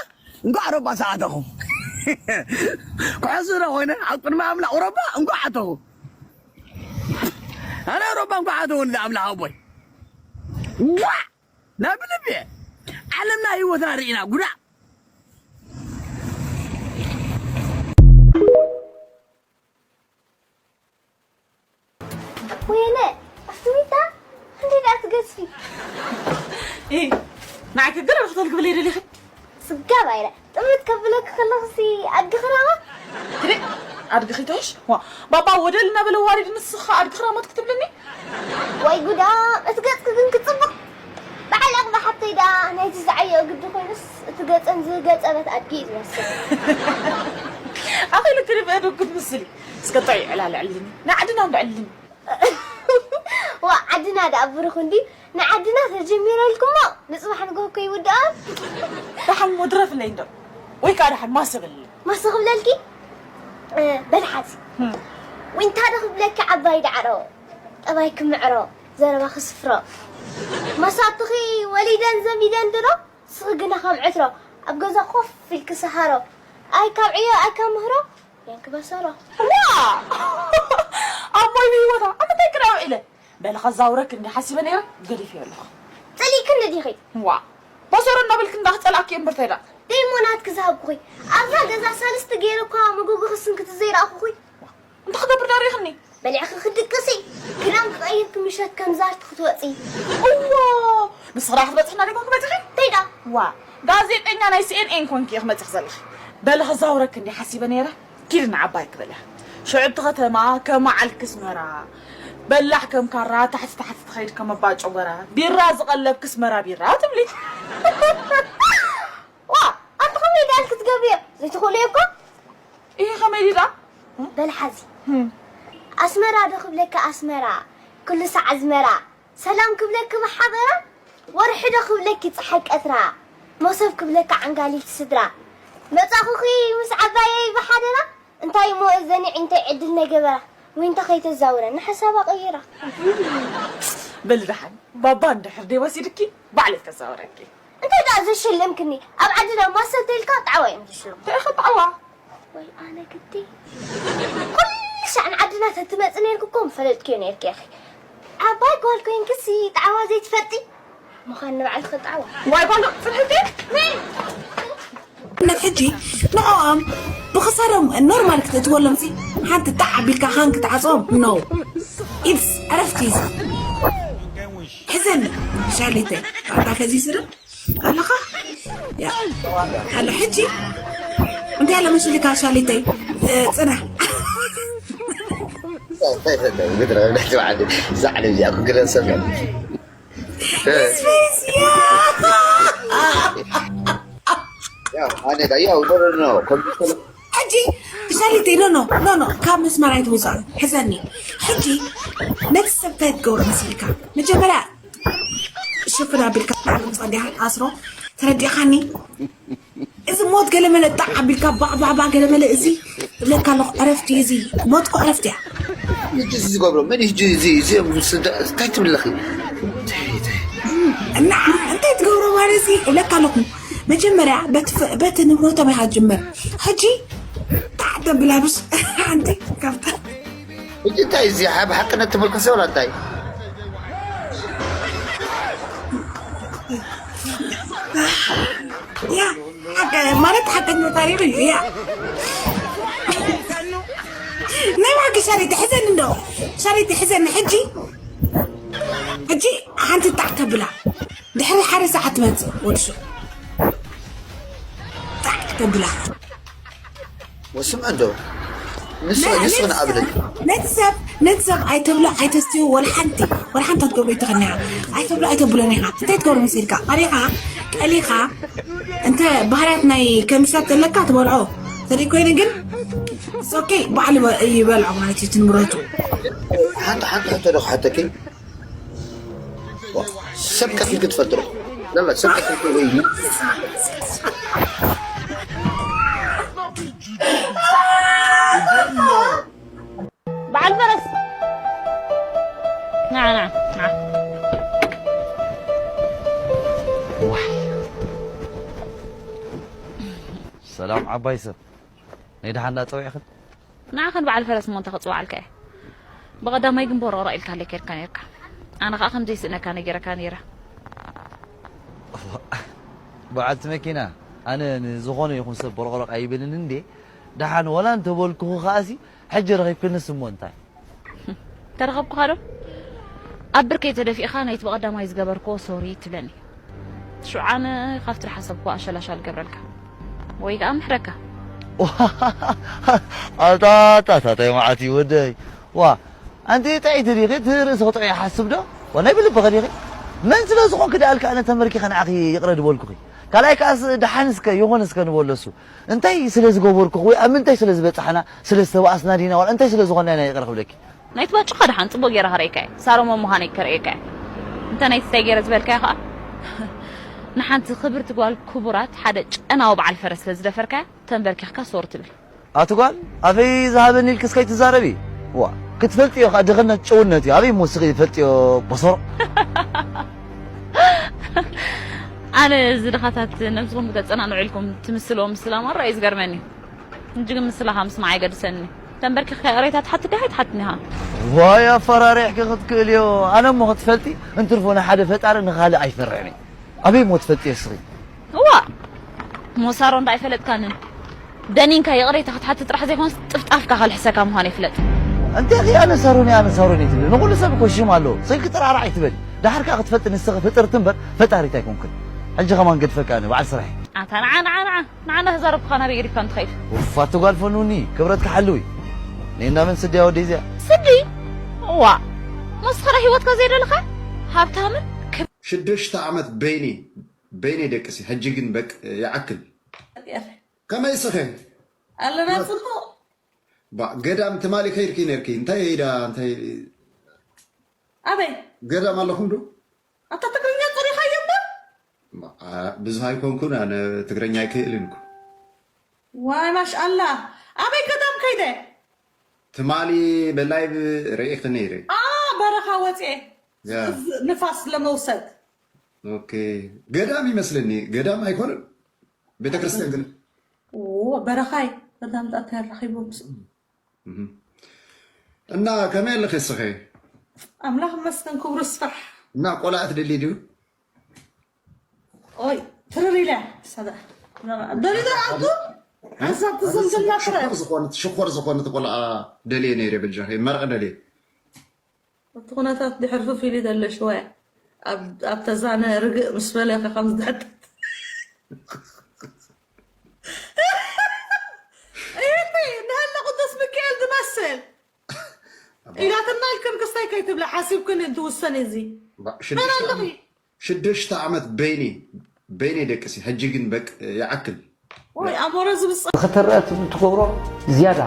እንኳዕ ኦሮፓ ሰዓተኹ ክሕሱ ዶ ኮይነ ኣብ ቅድሚ ኣምላኽ ኦሮፓ እንኳዕ ኣተኹ። ኣነ ኦሮፓ እንኳዕ ኣተኹ ንዚ ኣምላኽ ኣቦይ። ዋ ናብ ልቢ ዓለምና ህይወትና ርኢና ጉዳእ። ወይነ ኣስትዊታ ክንደይ ደኣ ትገዝፊ። እ ንዓይ ክግር ክትልግብለይ ደሊኺ? ስጋብ ኣይረ ጥምት ከብለኪ ከለኽሲ ኣድጊ ክራማት። ትሪ ኣድጊ ኺተሽ ዋ ባባ ወደል እናበለ ዋሪድ ንስኻ ኣድጊ ክራማት ክትብልኒ? ወይ ጉዳ እቲ ገጽኪ ግን ክጽብቕ። በዓል ኣቕባ ሓብተይ ደኣ ናይቲ ዝዓየኦ ግዲ ኮይኑስ እቲ ገጸን ዝገጸበት ኣድጊ እዩ ዝመስል። ኣኺሉ ክሪብ ኣደጉ ትምስሊ። እስከ ጥዑይ ዕላል ዕልኒ ንዓድና እንዶ ዕልኒ። ዋ ዓድና ደኣ ብሩኽ እንዲ ንዓድና ተጀሚረልኩሞ ንጽባሕ ንግሆ እኮ ይውድኣ። ደሓን ሞ ድረፍለይ እንዶ ወይ ከዓ ደሓን ማሰ በልለይ። ማሰ ክብለልኪ እ፣ በል ሓዚ ዊንታ ዶ ክብለኪ ዓባይ ዳዕሮ ጠባይ ክምዕሮ ዘረባ ክስፍሮ መሳትኺ ወሊደን ዘሚደን ድሮ ስኺ ግና ከም ዕትሮ ኣብ ገዛ ኮፍ ኢልኪ ሰሃሮ ኣይ ካብ ዕዮ ኣይ ካብ ምህሮ የንክበሰሮ። ዋ ኣቦይ ብህይወታ ኣብ ምንታይ ክዳ ውዒለ በለ ከዛውረክ እንዲ ሓሲበ ነይረ ገዲፈዮ ኣለኹ። ጸሊእክኒ ዲኺ? ዋ በሰሮ እናበልክ እንዳ ክጸላእኪ እምበር እንታይ ደኣ? ደይሞ ናትኪ ዝሃብኩኺ ኣብዛ ገዛ ሳልስቲ ገይረ እኳ መጎጎ ክስንክቲ ዘይረኣኹኺ። እንታይ ክገብር ዳሪኽኒ? በሊዕኺ ክድቅሲ ክዳን ክቐይርኪ ምሸት ከም ዛርቲ ክትወፂ። እዎ ንስኺ ደኣ ክትበፅሕና ዲኹም ክበፅሒ? እንታይ ደኣ? ዋ ጋዜጠኛ ናይ ሲኤንኤን ኮንኪ ኢኺ መፂኺ ዘለኺ። በሊ ክዛውረኪ እንዲ ሓሲበ ነይረ። ኪዲ ንዓባይ ክበልያ ሽዑ እቲ ከተማ ከም መዓልኪ ኣስመራ በላሕ ከም ካራ ታሕቲ ታሕቲ ትኸይድ ከም ኣባ ጨጎራ ቢራ ዝቐለብኪ ኣስመራ ቢራ ትብሊ። ዋ ኣንቲ ከመይ ደኣል ክትገብርዮ ዘይትኽእልዮ እኮ እየ ከመይ ድዳ በል ሓዚ ኣስመራ ዶ ክብለካ ኣስመራ ኩሉ ሳዕ ኣዝመራ ሰላም ክብለኪ ብሓበራ ወርሒ ዶ ክብለኪ ፀሓይ ቀትራ መሶብ ክብለካ ዓንጋሊት ስድራ መፃኹኺ ምስ ዓባየይ ብሓደራ እንታይ እሞ እዘኒ ዒንተይ ዕድል ነይ ገበራ ዊንታ ከይተዛውረ ንሓሳባ ቀይራ። በሊ ደሓን ባባ እንድሕር ደይ ወሲድኪ ባዕለይ ከዛውረኪ። እንታይ ደኣ ዘሸለምክኒ ኣብ ዓድና ማሰ ተልካ ጣዕዋ እዮም ዝሽለሙ። እንታይ ኢኻ ጣዕዋ? ወይ ኣነ ግዲ ኩሉ ሻዕ ንዓድና ተትመፂ ነይርኩ እኮ ምፈለጥክዮ ነይርኪ ኢኺ። ዓባይ ጓል ኮይንክሲ ጣዕዋ ዘይትፈልጢ ምዃን ንባዕልኺ ጣዕዋ። ዋይ ጓል ጽንሕቲ ንሕጂ ንዕኦም ብኽሳዶም ኖርማል ክትእትወሎም ሲ ሓንቲ ጣዕ ኣቢልካ ሃን ክትዓፅዎም ኖ ኢድስ ዕረፍቲ እዩ ሕዘኒ ሻሊተይ ኣታ ከዚስረ ኣለኻ ኣሎ ሕጂ እንታይ ኣለ መሲልካ ሻሊተይ ፅናሕ ዛዕለ እዚኣ ክግረሰብ ያው ኣነ ዳ ያው ኖ ኖ ኖ ኮምፒውተር ሕጂ ሻሪተይ ኖ ኖ ኖ ኖ ካብ መስመር ኣይትውፃእ። ሕዘኒ ሕጂ ነቲ ሰብ እንታይ ትገብሮ መሲልካ? መጀመርያ ሽፍን ኣቢልካ ፃዲኻ ኣስሮ። ተረዲእኻኒ? እዚ ሞት ገለመለ ጣዕ ኣቢልካ ባዕባዕባ ገለመለ እዚ እብለካ ኣለኹ። ዕረፍቲ እዚ ሞት እኮ ዕረፍቲ እያ። ሕጂ እዚ ዝገብሮ መን እዩ? ሕጂ እዚ እዚ እንታይ ትብለኺ? እና እንታይ ትገብሮ ማለት እዚ እብለካ ኣለኹ። መጀመርያ በቲ ፍ- በቲ ንብረቶም ኢኻ ጅምር። ሕጂ ጣዕ ተብላብስ ሓንቲ ካብታ ሕጂ እንታይ እዚ ሓብ ሓቅነት ትምልከሰ ወላ እንታይ? ያ ሓቀ ማለት ሓቀኛ ታሪኽ እዩ። ያ ናይ ብሓቂ ሻሪቲ ሕዘን እንዶ ሻሪቲ ሕዘን ሕጂ ሕጂ ሓንቲ ጣዕ ተብላ ድሕሪ ሓደ ሰዓት ትመፅእ ወድሱ ጣዕ ተብላ ወስም እንዶ ንሱ ንሱ ንኣብለት ነቲ ሰብ ነቲ ሰብ ኣይተብሎ ኣይተስትዮ ወላ ሓንቲ ወላ ሓንቲ ክትገብሮ ይትኽእል ኢኻ። ኣይተብሎ ኣይተብሎን ኢኻ። እንታይ ትገብሮ መሲልካ? ቀሪኻ ቀሊኻ እንተ ባህርያት ናይ ከሚሳት ዘለካ ትበልዖ። ተደይ ኮይኑ ግን ኦኬ ባዕሉ ይበልዖ ማለት እዩ። ትንብረቱ ሓንቲ ሓንቲ ሕቶ ዶ ክሓተኪ? ሰብ ቀቲልኪ ትፈልጢ ዶ? ለላ ሰብ ቀቲልኪ ወይ በዓል ፈረስ ና ና ና ሰላም ዓባይ ሰብ፣ ናይ ደሓን ዳጸዊዕኽን? ንዓኽን በዓል ፈረስ እሞ እንታይ ክጽውዓልካ እየ? ብቐዳማይ ግን ቦሮቕሮቕ ኢልካለይ ከይድካ ነይርካ። ኣነ ኸኣ ከም ዘይስእነካ ነጊረካ ነይረ። በዓልቲ መኪና፣ ኣነ ንዝኾነ ይኹን ሰብ ቦሮቕሮቕ ኣይብልን እንዴ። ደሓን ወላ እንተበልኩኺ ኸኣሲ ሕጂ ረኺብክንስ እሞ እንታይ? ተረኸብኩኻ ዶ? ኣብ ብርከይ ተደፊእኻ ናይቲ ብቐዳማይ ዝገበርክዎ ሶሪ ትብለኒ። ሽዑ ኣነ ካብቲ ዝሓሰብክዎ ኣሸላሻል ገብረልካ ወይ ከኣ ምሕረካ። ኣታታታታይ መዓት እዩ ወደይ። ዋ ኣንቲ ጥዕይቲ ዲኺ እቲ ርእሲ ክጥዑ ይሓስብ ዶ? ዋ ናይ ብልብኺ ዲኺ? መን ስለ ዝኾንክ ደኣ ኣልካ ኣነ ተመርኪኸ ንዓኺ ይቕረ ድበልኩኺ። ካልኣይ ከኣስ ደሓን እስከ ይኹን እስከ ንበሎ እሱ። እንታይ ስለ ዝገበርኩኺ ወይ ኣብ ምንታይ ስለ ዝበጻሕና ስለ ዝተባኣስና ዲና ዋላ እንታይ ስለ ዝኾንና ኢና ይቕረ ክብለኪ? ናይቲ ባጭኻ ደሓን ጽቡቕ ገይረ ከርእየካ እየ። ሳሮን መን ምዃነይ ከርእየካ እየ። እንተ ናይቲ እንታይ ገይረ ዝበልካዮ ኸኣ ንሓንቲ ክብርቲ ጓል ክቡራት ሓደ ጨናዊ በዓል ፈረስ ስለ ዝደፈርካያ ተንበርኪኽካ ሶሪ ትብል። ኣቲ ጓል ኣፈይ ዝሃበኒ ኢልክስ ከይትዛረቢ። ዋ ክትፈልጥዮ ኸኣ ድኽነት ጭውነት እዩ። ኣበይ እሞ እስኺ ፈልጥዮ በሰሮ። ኣነ እዚ ድኻታት ነብስኹም ከተጸናንዑ ኢልኩም ትምስልዎ ምስላ ማራ እዩ ዝገርመኒ። ሕጂ ግን ምስላኻ ምስማዕ ኣይገድሰኒ። ተንበርኪኽካ ይቕሬታ ትሓትት ዲኻ ኣይትሓትትን ኢኻ? ዋይ ኣፈራሪሕኪ ክትክእልዮ። ኣነ እሞ ክትፈልጢ እንትርፎ ንሓደ ፈጣሪ ንኻልእ ኣይፈርሕን እየ። ኣበይ እሞ ትፈልጥዮ እስኺ? እዋ ሞሳሮ እንዳ ኣይፈለጥካንን ደኒንካ ይቕሬታ ክትሓትት ጥራሕ ዘይኮነስ ጥፍጣፍካ ከልሕሰካ ምዃኑ ይፍለጥ። እንተ ኣነ ሳሮን ኣነ ሳሮን ትብሊ ንኹሉ ሰብ እኮ ሽም ኣለዎ። ስልኪ ጥራራ ኣይትበሊ። ደሓር ከኣ ክትፈልጢ ንስኺ ፍጥርቲ እምበር ፈጣሪት ኣይኮንክን። ሕጂ ከማን ገድፈካ ኣነ በዓል ስራሕ። ኣታ ንዓ ንዓ ንዓ ንዓ እንዳተዛረብኩኻ ናበይ ገዲፍካ እንትኸይድ። ውፍ ኣቲ ጓል ፈኑኒ ክብረትኪ ሓልዊ። ነይና መን ስድያ ወደይ እዚኣ። ስዲ እዋ ሞስኸረ ህይወትካ ዘይደለኻ ሃብታምን ክብ ሽዱሽተ ዓመት በይኒ በይኒ ደቅሲ ሕጂ ግን በቅ ይዓክል። ከመይ ስኸ ኣለና ጽቡቕ። ባ ገዳም ትማሊ ከይድኪ ነርኪ እንታይ ኢዳ እንታይ ኣበይ ገዳም ኣለኹም ዶ? ኣታ ትግርኛ ጽሪኻዮ እምበር። ብዙሃ ኣይኮንኩን ኣነ ትግርኛ ኣይክእልን እኮ። ዋይ ማሽኣላ ኣበይ ገዳም ከይደ? ትማሊ ብላይቭ ርኢኺ ነይረ። ኣ በረኻ ወፅኤ ንፋስ ለመውሰድ። ኦኬ ገዳም ይመስለኒ ገዳም ኣይኮነን ቤተክርስትያን ግን በረኻይ ገዳም ጣት ያራኺቦም እና ከመይ ኣለኺ እስኺ? ኣምላኽ ይመስገን ክብሩ ይስፋሕ። እና ቆልዓ ትደልዪ ድዩ? ኦይ ትርር ኢለ ሰዳ ደሊዶ ኣቱ ሓሳብ ትዝምትና ትረ ሽኾር ዝኾነት ሽኾር ዝኾነት ቆልዓ ደልየ ነይረ በጃኺ መርዓ ደልየ እቲ ኩነታት ድሕሪ ፉፍ ኢሉ ዘሎ ሽወያ ኣብ ተዛነ ርግእ ምስ በለ ከምዚ ድሕጠት ይህኒ ንሃለ ቅዱስ ሚካኤል ዝመስል ኢላትና ኢልክን ክስታይ ከይትብላ ሓሲብክን እንትውሰን እዚ መን ኣለኺ ሽዱሽተ ዓመት በይኒ በይነይ ደቅሲ ሕጂ ግን በቅ ይዓክል። ወይ ኣሞረ ዝብጻ ንክትረአ ትብል ትገብሮ ዝያዳ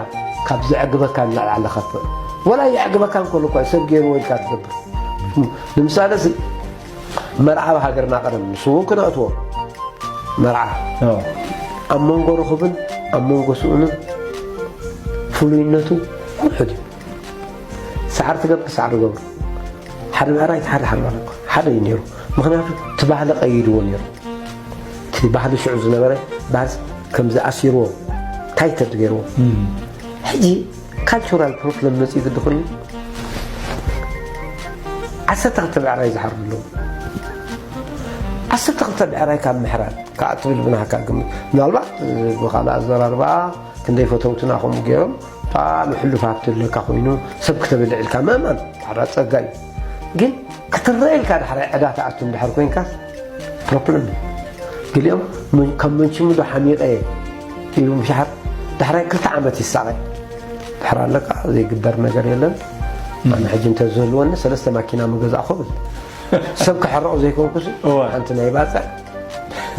ካብ ዘዕግበካ ንላዕሊ ኣለካ ትኽእል። ወላ የዕግበካ እንከሎ እኳ ሰብ ገይርዎ ኢልካ ትገብር። ንምሳሌ እዚ መርዓ ኣብ ሃገርና ቀደም ንሱ እውን ክነእትዎ መርዓ ኣብ መንጎ ርኹብን ኣብ መንጎ ስኡንን ፍሉይነቱ ውሑድ እዩ። ሳዕሪ ትገብር ሳዕሪ ገብሩ ሓደ ብዕራይ ሓደ ሓደ ማለት ሓደ እዩ ነይሩ። ምክንያቱ እቲ ባህሊ ቀይድዎ ነይሩ። እቲ ባህሊ ሽዑ ዝነበረ ባዝ ከምዚ ኣሲርዎ ታይተድ ገይርዎ። ሕጂ ካልቸራል ፕሮብለም መፅኡ ግዲ ኮይኑ ዓሰርተ ክልተ ብዕራይ ዝሓርዱ ኣለዉ። ዓሰርተ ክልተ ብዕራይ ካብ ምሕራድ ከዓ ትብል ብናህካ ግምት ምናልባት ብካልእ ኣዘራርባ ክንደይ ፈተውትና ከምኡ ገይሮም እታ ንሕሉፍ ሃብቲ ኣለካ ኮይኑ ሰብ ክተብልዕ ኢልካ ምእማን ሓደ ጸጋ እዩ። ግን ክትረአ ኢልካ ዳሕራይ ዕዳ ትኣቱ እንድሕር ኮይንካስ ፕሮብለም እዩ። ገሊኦም ከም መንሽሙ ዶ ሓሚቐ እየ ኢሉ ምሻሓር ዳሕራይ ክልተ ዓመት ይሳቐ ድሕር ኣለካ ዘይግበር ነገር የለን። ኣነ ሕጂ እንተዝህልወኒ ሰለስተ ማኪና ምገዛእኹ ብል ሰብ ክሕረቑ ዘይኮንኩስ ሓንቲ ናይ ባፅዕ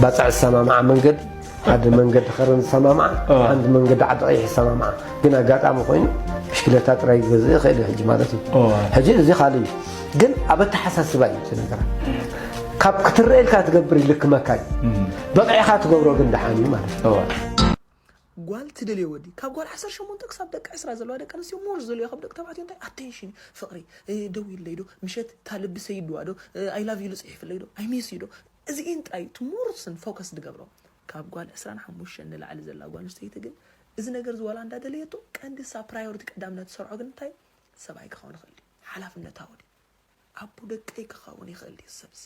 ባፅዕ ዝሰማምዓ መንገዲ ሓደ መንገዲ ከረን ዝሰማምዓ ሓንቲ መንገዲ ዓዲ ቀይሕ ይሰማምዓ። ግን ኣጋጣሚ ኮይኑ ብሽክለታ ጥራይ ክገዝእ ይኽእል እዩ ሕጂ ማለት እዩ። ሕጂ እዚ ካልእ እዩ። ግን ኣብ ኣተሓሳስባ እዩ እቲ ነገራት። ካብ ክትረአ ኢልካ ትገብር ይልክመካ እዩ። በቂዕካ ትገብሮ ግን ደሓን እዩ ማለት እዩ። ጓል ትደልዮ ወዲ ካብ ጓል ዓሰርተ ሸሞንተ ክሳብ ደቂ ዕስራ ዘለዋ ደቂ ኣንስትዮ ሞር ዝደልዮ ካብ ደቂ ተባዕትዮ እንታይ ኣቴንሽን ፍቕሪ ደው ኢለይ ዶ ምሸት እታ ልቢ ሰይድዋ ዶ ኣይ ላቭ ዩ ልፅሒፍለይ ዶ ኣይ ሚስ ዩ ዶ እዚኤን ጥራይ ትሞርስን ፎከስ ዝገብሮ ካብ ጓል ዕስራን ሓሙሽተን ንላዕሊ ዘላ ጓል ኣንስተይቲ ግን እዚ ነገር ዝዋላ እንዳደለየቶ ቀንዲ እሳ ፕራዮሪቲ ቀዳምነት ትሰርዖ ግን እንታይ ሰብኣይ ክኸውን ይኽእል እዩ ሓላፍነታዊ ድዩ ኣቦ ደቀይ ክኸውን ይኽእል ድዩ ሰብዚ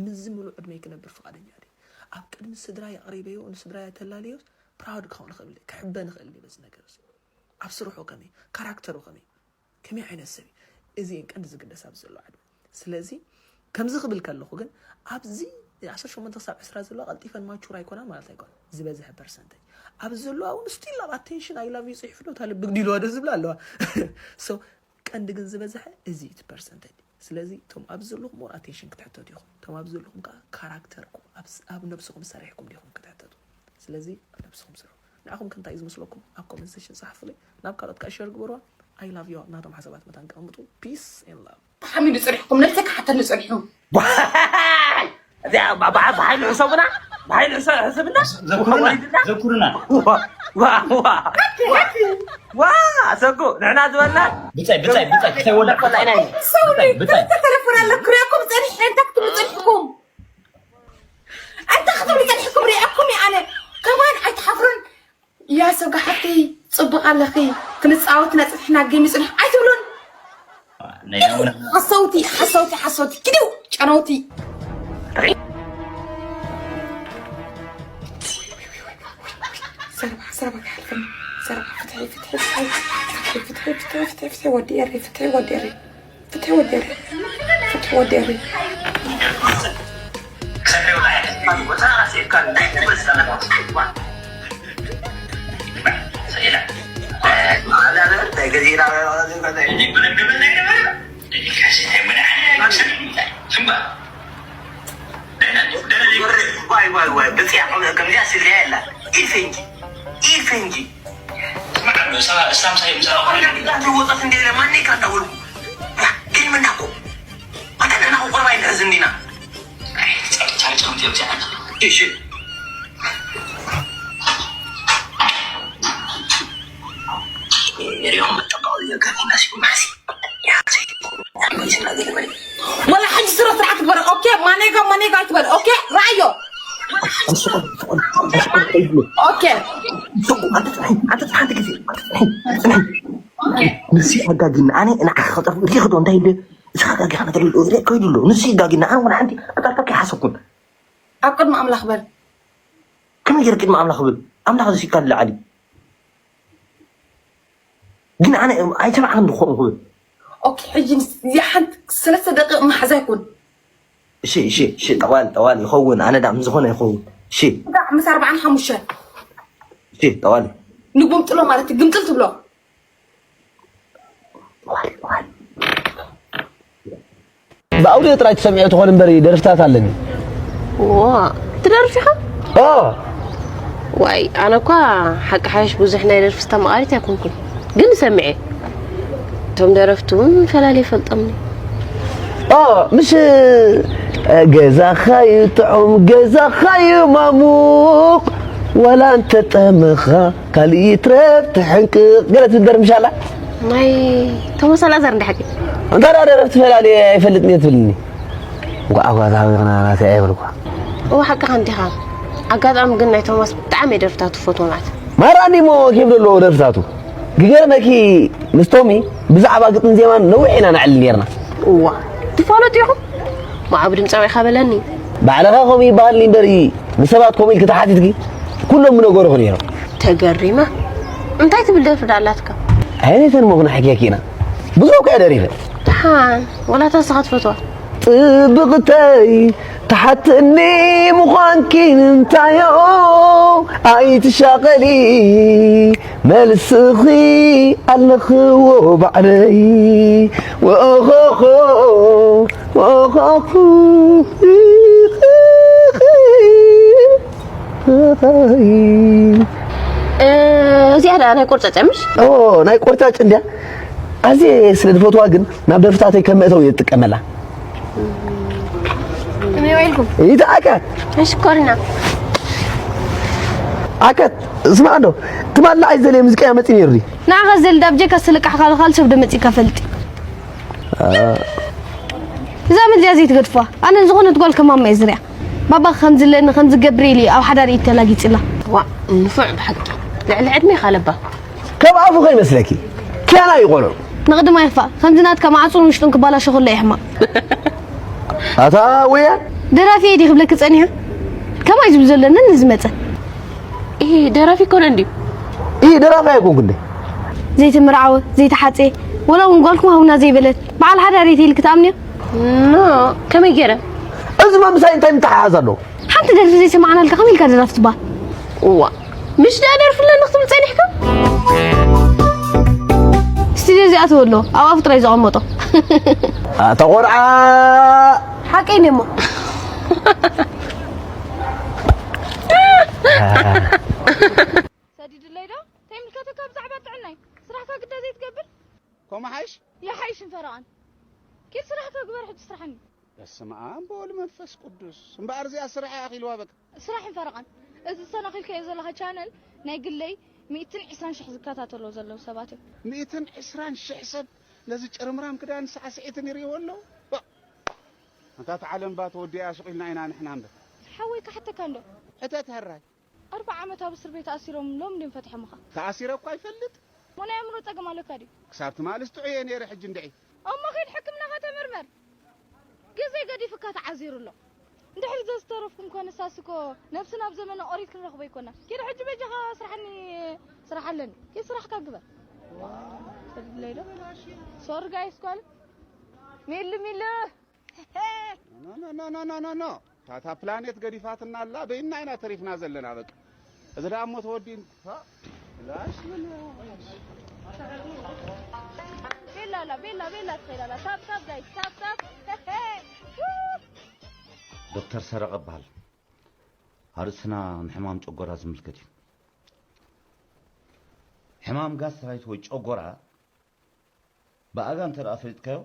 ምዚ ምሉእ ዕድመይ ክነብር ፍቓደኛ ድዩ ኣብ ቅድሚ ስድራይ ኣቕሪበዮ ንስድራይ ኣተላልዮስ ፕራውድ ክኸውን ይኽእል ክሕበን ይኽእል ድዩ በዚ ነገር እዚ ኣብ ስርሑ ከመይ ካራክተሩ ከመይ ከመይ ዓይነት ሰብ እዩ እዚኤን ቀንዲ ዝግደስ ኣብዚ ዘሎ ዓድዋ ስለዚ ከምዚ ክብል ከለኹ ግን ኣብዚ ዓሰርተ ሸሞንተ ክሳብ ዕስራ ዘለዋ ቀልጢፈን ማቹር ኣይኮናን ማለት ኣይኮነን ዝበዝሐ ፐርሰንተጅ ኣብዚ ዘለዋ እውን ስቲል ኣብ ኣቴንሽን ኣይ ላቭ ዩ ፅሒፉ ዶ እታ ልቢ ግዲልዋ ዶ ዝብላ ኣለዋ ቀንዲ ግን ዝበዝሐ እዚ እቲ ፐርሰንተጅ ስለዚ እቶም ኣብዚ ዘለኹም ሞር ኣቴንሽን ክትሕተቱ ኢኹም እቶም ኣብዚ ዘለኹም ከዓ ካራክተርኩም ኣብ ነብስኹም ሰሪሕኩም ዲኹም ክትሕተቱ ስለዚ ኣብ ነብስኹም ስርሑ ንዓኹም ከ እንታይ እዩ ዝመስለኩም ኣብ ኮመንት ሴክሽን ፀሓፉለይ ናብ ካልኦት ከዓ ሸር ግበርዋ I love you ናቶም ሓሳባት መታን ከቐምጡ peace and love ተሓሚሉ ፀኒሕኩም ነብሰ ክሓተኒ ፀኒሑ እዚኣ ብሓይሉ ሕሰቡና ብሓይሉ ሕሰብና ዘኩሩና ዋ ሰጉ ንሕና ዝበልና ብፀይ ብፀይ ብፀይ ክተይወላ ብፀይ ብፀይ ተለፎን ኣለኩ ሪኣኩም ፀኒሐ እንታይ ክትብሉ ፀኒሕኩም እንታይ ክትብሉ ፀኒሕኩም ሪኣኩም ኣነ ከማን ኣይትሓፍሩን ያ ሰጋ ሓፍተይ ፅቡቕ ኣለኺ ክንፃወት ኢና ፅንሕና ጌም ይፅንሕ ኣይትብሉን ሓሰውቲ ሓሰውቲ ሓሰውቲ ኪዱ ጨነውቲ ዘረባ ዘረባ ክሓልፈኒ ዘረባ ፍትሒ ፍትሒ ፍትሒ ፍትሒ ፍትሒ ፍትሒ ፍትሒ ወዲ ኤሪ ፍትሒ ወዲ ኤሪ ፍትሒ ወዲ ኤሪ ፍትሒ ወዲ ኤሪ ብፅያ ከምዚኣ ስድሪያ የላ ኢፈንጂ ኢፈንጂ ወጣት እንደ ለማን ይቅረታ ወልኩ ግን ምናኮ ኣታ ንሕና ቁርባ ይንሕዝ እንዲና እሺ ሪኦም መጠባው የገር ይመስሉ ማሲ ወላ ሓንቲ ስረ ስርዓት ትግበር ኦኬ ማኔጋ ማኔጋ ኣይትበል ኦኬ ረኣዮ ኦኬ ንሲ ኣጋጊና ኣነ ንዓኻ ከጠርፍ ሪኽዶ እንታይ ኢለ እስኻ ኣጋጊኻ ነገር ኢለ ከይዱ ኣሎ ንሲ ኣጋጊና ኣነ ወላ ሓንቲ ኣጣልጣልካ ይሓሰብኩን ኣብ ቅድሚ ኣምላኽ በል ከመይ ገይረ ቅድሚ ኣምላኽ ብል ኣምላኽ ዝሲካ ንላዓሊ ግን ኣነ ኣይሰማዕን ድኾን ክብል ኦኬ ሕጂ ንስያ ሓንቲ ሰለስተ ደቂቕ መሓዛ ይኩን እሺ እሺ እሺ ጠዋል ጠዋል ይኸውን ኣነ ዳ ምዝኾነ ይኸውን እሺ ምስ ኣርባዓን ሓሙሽተን እሺ ጠዋል ንጉምጥሎ ማለት ግምጥል ትብሎ ብኣውዲዮ ጥራይ ትሰምዕዮ ትኾን እምበር ደርፍታት ኣለኒ ትደርፍ ኢኻ? ኦ፣ ዋይ፣ ኣነ እኳ ሓቂ ሓሽ ብዙሕ ናይ ደርፊ ኣስተማቓሪት ኣይኮንኩን፣ ግን ሰሚዐ። እቶም ደረፍቲ እውን ፈላልየ ይፈልጦምኒ። ኦ፣ ምሽ ገዛኻዩ ጥዑም፣ ገዛኻዩ ማሙቕ፣ ዋላ እንተጠመኻ፣ ካልእ ይትረፍ ትሕንቅቕ። ገለ ትብል ደርፊ ምሽ ኣላ? ናይ ቶማስ ኣልኣዛር እንዳ ሓቂ። እንታይ ደኣ ደረፍቲ ፈላልየ ኣይፈልጥን እየ ትብልኒ? እንኳዕ ኣጓዛዊ ኽና ናተይ ኣይበልኳ። እወ፣ ሓቅኻ እንዲኻ። ኣጋጣሚ ግን ናይ ቶማስ ብጣዕሚ እየ ደርፍታቱ ፈትዎ ማለት። ማራኒ እሞ ኬፍ ዘለዎ ደርፍታቱ። ክገርመኪ፣ ምስ ቶሚ ብዛዕባ ግጥም ዜማን ነዊሕ ኢና ነዕልል ኔርና። እዋ፣ ትፋለጡ ኢኹም? ማዕብ ድምፃዊ ኢኻ በለኒ። ባዕልኻ ከምኡ ይበሃልኒ እምበሪ፣ ንሰባት ከምኡ ኢልኪ ተሓቲትኪ፣ ኩሎም ምነገሩኺ ነይሮም። ተገሪመ። እንታይ ትብል ደርፊ ደኣ ኣላትካ? ኣየነይተን እሞ ክነሕክየኪ ኢና? ብዙሕ እኮ እየ ደሪፈ። ደሓን፣ ወላ እታ ንስኻ ትፈትዋ። ጽብቕተይ፣ ትሓትኒ ምዃንኪ ንምንታዮ ኣይትሻቐሊ፣ መልስኺ ኣለኽዎ ባዕለይ። ወኦኾኾ፣ ወኦኾኹ። እ፣ እዚኣ ደኣ ናይ ቆርጫጭ ምሽ? ኦ፣ ናይ ቆርጫጭ እንድያ። ኣዝየ ስለ ዝፈትዋ ግን ናብ ደርፍታተይ ከም መእተዊ እየ ዝጥቀመላ። ከመይ ውዒልኩም? ይትኣከት። ሽኮሪና። ኣከት፣ ስማዕ እንዶ፣ ትማሊ ንዓይ ዝደለየ ሙዚቃ መጺ ነይሩ ድዩ? ንዓኻ ዝደሊ ዳብ ጀካ ዝተለቃሕካ ካልእ ሰብ ዶ መጺእካ ፈልጥ? አ። እዛ መዚኣ ዘይትገድፍዋ። ኣነ ዝኾነት ጓል ከማማ እየ ዝሪኣ። ባባ ከም ዝለኒ ከም ዝገብር ኢሉ ኣብ ሓዳር ኢድ ተላጊጽላ። ዋ፣ ንፉዕ ብሓቂ። ልዕሊ ዕድሜ ካለባ። ከም ኣፉ ከይመስለኪ። ኪያና እዩ ቆልዑ። ንቕድማ ይኽፋእ። ከምዚ ናትካ ማዕጹን ውሽጡን ክባላሾ ከሎ እዩ ሕማቕ። ኣታ ወያ? ደራፊ እየ ድየ ክብለኪ ጸኒሐ? ከማይ ዝብል ዘሎ ነኒ ዝመጸ። ኢሂ፣ ደራፊ ኮነ እንድዩ። ኢሂ፣ ደራፊ ኣይኮንኩ እንዴ? ዘይተመርዓወ፣ ዘይተሓጽየ፣ ወላ እውን ጓልኩም ሃቡና ዘይበለት፣ በዓል ሓዳር እየ ኢልኪ ትኣምንዮ? ኖ፣ ከመይ ገይረ? እዚ መምሳይ እንታይ ምትሓሓዝ ኣለዎ? ሓንቲ ደርፊ ዘይሰማዕናልካ ከመይ ኢልካ ደራፊ ትበሃል? እዋ፣ ምሽ ደኣ ደርፊ ኣለኒ ክትብል ጸኒሕካ? ስቱድዮ እዚኣ ትበሎ፣ ኣብ ኣፉ ጥራይ ዘቐመጦ። ኣታ ቆልዓ! ሓቀይ እሞ። ሰዲድለይ ዶ? ተይምልከተካ ብዛዕባ ጥዕናይ። ስራሕካ ግዳ ዘይትገብር? ከምኡ ሓይሽ? ይሓይሽን ፈረቓን። ኪድ ስራሕካ ግበር ሕጂ ስራሕኒ። በስመ ኣብ ወወልድ መንፈስ ቅዱስ። እምበኣር እዚኣ ስራሕ እያ ኣኺልዋ በቃ። ስራሕን ፈረቓን። እዚ ዝሰናኺልካዮ ዘለኻ ቻነል ናይ ግለይ ሚእትን ዕስራን ሽሕ ዝከታተሎ ዘለዉ ሰባት እዮም። ሚእትን ዕስራን ሽሕ ሰብ ነዚ ጭርምራም ክዳን ሳዕስዒትን ይርእይዎ ኣለዉ። ባ-፣ ኣንታ እታ ዓለም ባ ተወዲኣ ሱቕ ኢልና ኢና ንሕና እምበር። ሓወይ ክሓተካ እንዶ? ሕተት ሕራይ። ኣርብዓ ዓመት ኣብ እስር ቤት ኣሲሮም ሎም ድዮም ፈትሖምኻ? ተኣሲረ እኳ ይፈልጥ። እሞ ናይ ኣእምሮ ጸገም ኣለካ ድዩ? ክሳብ ትማልስ ጥዑይ እየ ነይረ፣ ሕጂ እንድዒ። እሞ ኺድ ሕክምናኻ ተመርመር። ግዜ ገዲፍካ ተዓዚሩ ኣሎ። እንድሕር ዘዝተረፍኩም ኮነ ሳስኮ ነብስና ኣብ ዘመነ ኦሪት ክንረኽቦ ኣይኮና። ኪድ ሕጂ በጃኻ ስራሕኒ፣ ስራሕ ኣለኒ። ኪድ ስራሕካ ግበር። ሰድለይ ዶ? ሶሪ ጋይስ ጓል። ሚሉ፣ ሚሉ። ኖ፣ ኖ፣ ኖ። ታታ ፕላኔት ገዲፋትና ኣላ፣ በይና ኢና ተሪፍና ዘለና በቃ። እዚ ደኣ እሞ ተወዲእን-፣ ላሽ ምን-፣ ቤላ ኣላ፣ ቤላ፣ ቤላ ትኸይድ ኣላ። ታፕ፣ ታፕ ጋይስ፣ ታፕ፣ ታፕ። ዶክተር ሰረቐ እበሃል። ኣርእስትና ንሕማም ጨጎራ ዝምልከት እዩ። ሕማም ጋስትራይት ወይ ጨጎራ ብኣጋ እንተ ደኣ ፈሊጥካዮ፣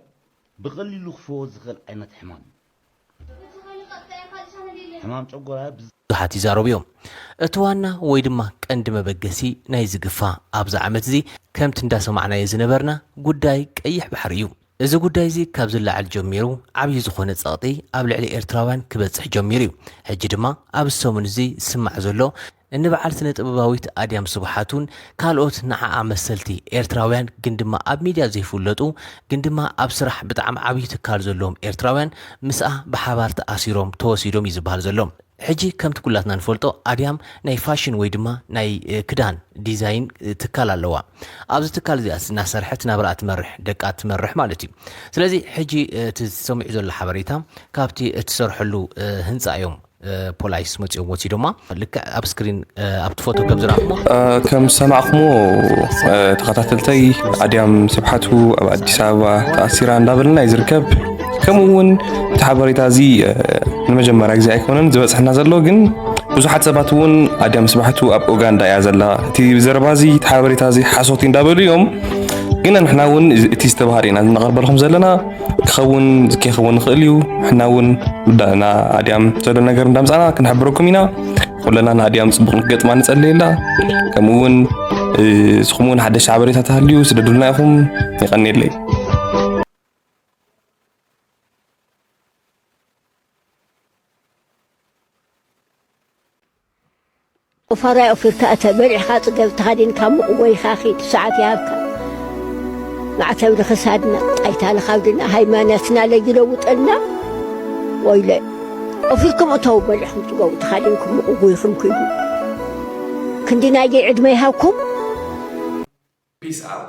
ብቐሊሉ ክፍወስ ዝኽእል ዓይነት ሕማም እዩ። ሕማም ጨጎራ ብዝ- ብዙሓት ይዛረቡ እዮም። እቲ ዋና ወይ ድማ ቀንዲ መበገሲ ናይዚ ግፋ ኣብዚ ዓመት እዚ፣ ከምቲ እንዳሰማዕናዮ ዝነበርና፣ ጉዳይ ቀይሕ ባሕሪ እዩ። እዚ ጉዳይ እዚ ካብ ዝለዓል ጀሚሩ፣ ዓብዪ ዝኾነ ጸቕጢ ኣብ ልዕሊ ኤርትራውያን ክበጽሕ ጀሚሩ እዩ። ሕጂ ድማ ኣብዚ ሰሙን እዚ ዝስማዕ ዘሎ፣ እንበዓል ስነ ጥበባዊት ኣድያም ስብሓት እውን ካልኦት ንዓኣ መሰልቲ ኤርትራውያን ግን ድማ ኣብ ሚድያ ዘይፍለጡ ግን ድማ ኣብ ስራሕ ብጣዕሚ ዓብዪ ትካል ዘለዎም ኤርትራውያን ምስኣ ብሓባር ተኣሲሮም ተወሲዶም እዩ ዝበሃል ዘሎ። ሕጂ ከምቲ ኩላትና ንፈልጦ ኣድያም ናይ ፋሽን ወይ ድማ ናይ፣ እ፣ ክዳን ዲዛይን፣ እ፣ ትካል ኣለዋ። ኣብዚ ትካል እዚኣ እናሰርሐት ናብራኣ ትመርሕ፣ ደቃ ትመርሕ ማለት እዩ። ስለዚ ሕጂ፣ እ፣ እቲ ዝሰምዑ ዘሎ ሓበሬታ ካብቲ እትሰርሐሉ፣ እ፣ ህንፃ እዮም። ፖላይስ መፂኦም ወሲዶማ። ልክዕ ኣብ ስክሪን ኣብቲ ፎቶ ከም ዝረኣኹሞ። ከም ዝሰማዕኩሞ ተኸታተልተይ ኣድያም ስብሓቱ ኣብ ኣዲስ ኣበባ ተኣሲራ እንዳበልና እዩ ዝርከብ። ከምኡ እውን እቲ ሓበሬታ እዚ ንመጀመርያ ግዜ ኣይኮነን ዝበፅሐና ዘሎ፣ ግን ብዙሓት ሰባት እውን ኣድያም ስባሕቱ ኣብ ኡጋንዳ እያ ዘላ፣ እቲ ዘረባ እዚ፣ እቲ ሓበሬታ እዚ ሓሶት እዩ እንዳበሉ እዮም። ግን ንሕና እውን እቲ ዝተባህለ ኢና እናቐርበልኩም ዘለና። ክኸውን ከይኸውን ይኽእል እዩ። ንሕና እውን ንኣድያም ዘሎ ነገር እንዳምፃና ክንሕብረኩም ኢና። ኩለና ንኣድያም ፅቡቕ ንክገጥማ ንፀልየላ። ከምኡ እውን ንስኹም እውን ሓደሽ ሓበሬታ ተሃልዩ ስደዱልና ኢኹም። ይቐንየለይ። ቁፋራይ ኦፊርካ እተ በሊዕኻ ጽገብ ተኻዲንካ ምቕወይኻ ኺድ ሰዓት ይሃብካ። ማዕተብ ንኽሳድና ጣይታ ንኻብድና ሃይማኖትና ለይለውጠልና። ወይለ ኦፊርኩም እተው በሊዕኹም ጽገቡ ተኻዲንኩም ምቕጉይኹም ኪዱ። ክንዲ ናይገይ ዕድመ ይሃብኩም። Peace out.